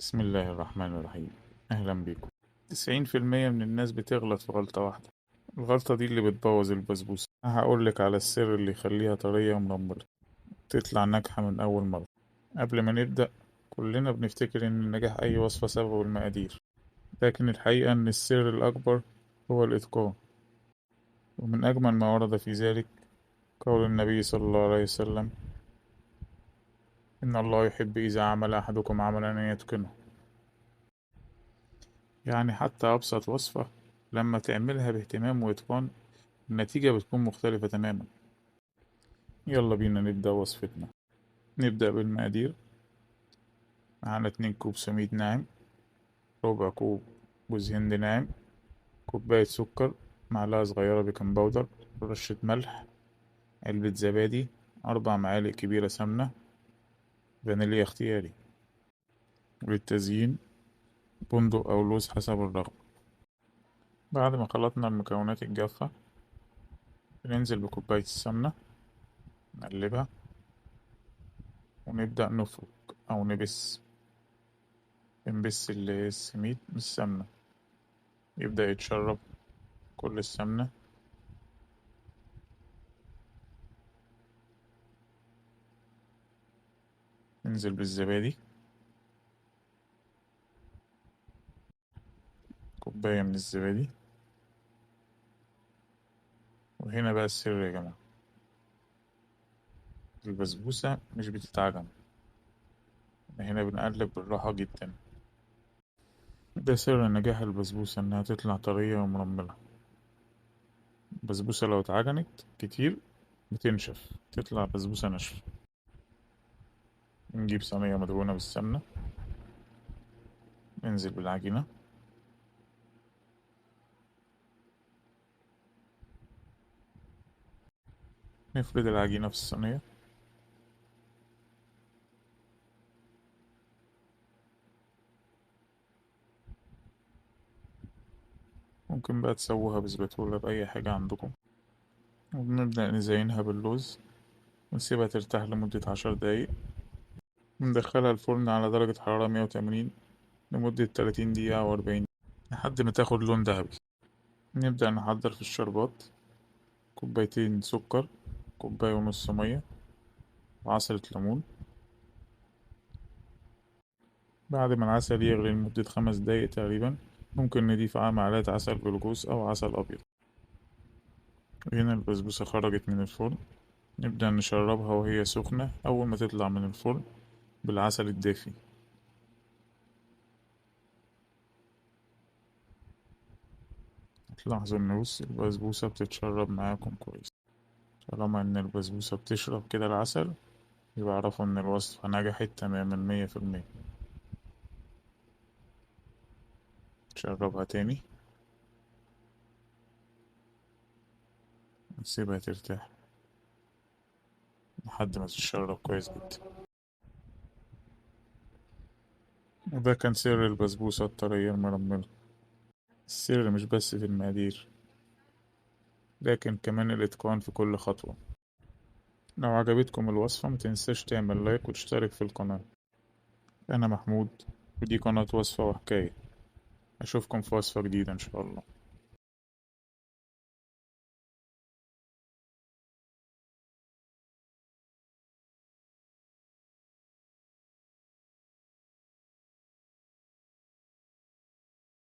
بسم الله الرحمن الرحيم. أهلا بيكم. 90% من الناس بتغلط في غلطة واحدة، الغلطة دي اللي بتبوظ البسبوسة. هقولك على السر اللي يخليها طرية ومرملة، تطلع ناجحة من أول مرة. قبل ما نبدأ، كلنا بنفتكر إن نجاح أي وصفة سببه المقادير، لكن الحقيقة إن السر الأكبر هو الإتقان. ومن أجمل ما ورد في ذلك قول النبي صلى الله عليه وسلم: إن الله يحب إذا عمل أحدكم عملا أن يتقنه. يعني حتى أبسط وصفة لما تعملها باهتمام وإتقان النتيجة بتكون مختلفة تماما. يلا بينا نبدأ وصفتنا. نبدأ بالمقادير. معانا 2 كوب سميد ناعم، ربع كوب جوز هند ناعم، كوباية سكر، معلقة صغيرة baking powder، رشة ملح، علبة زبادي، 4 معالق كبيرة سمنة، فانيليا اختياري، وللتزيين بندق أو لوز حسب الرغبة. بعد ما خلطنا المكونات الجافة بننزل بكوباية السمنة، نقلبها ونبدأ نفرك أو نبس. بنبس السميد بالسمنة، يبدأ يتشرب كل السمنة. ننزل بالزبادي، كوباية من الزبادي. وهنا بقى السر يا جماعة، البسبوسة مش بتتعجن، هنا بنقلب بالراحة جدا. ده سر نجاح البسبوسة، انها تطلع طرية ومرملة. البسبوسة لو اتعجنت كتير بتنشف، تطلع بسبوسة ناشفة. نجيب صينية مدهونة بالسمنة، ننزل بالعجينة، نفرد العجينة في الصينية، ممكن بقى تسووها بسباتولا بأي حاجة عندكم. وبنبدأ نزينها باللوز ونسيبها ترتاح لمدة 10 دقايق. ندخلها الفرن على درجة حرارة 180 لمدة 30 دقيقة أو 40 لحد ما تاخد لون ذهبي. نبدأ نحضر في الشربات. كوبايتين سكر، كوباية ونص مية، وعصرة ليمون. بعد ما العسل يغلي لمدة 5 دقايق تقريبا، ممكن نضيف معلقة عسل جلوكوز أو عسل أبيض. هنا البسبوسة خرجت من الفرن، نبدأ نشربها وهي سخنة أول ما تطلع من الفرن بالعسل الدافي. تلاحظوا إن البسبوسة بتتشرب معاكم كويس. طالما إن البسبوسة بتشرب كده العسل يبقى اعرفوا إن الوصفة نجحت تماما 100%. نشربها تاني، نسيبها ترتاح لحد ما تتشرب كويس جدا. وده كان سر البسبوسة الطرية المرملة. السر مش بس في المقادير، لكن كمان الإتقان في كل خطوة. لو عجبتكم الوصفة متنساش تعمل لايك وتشترك في القناة. أنا محمود، ودي قناة وصفة وحكاية. أشوفكم في وصفة جديدة إن شاء الله.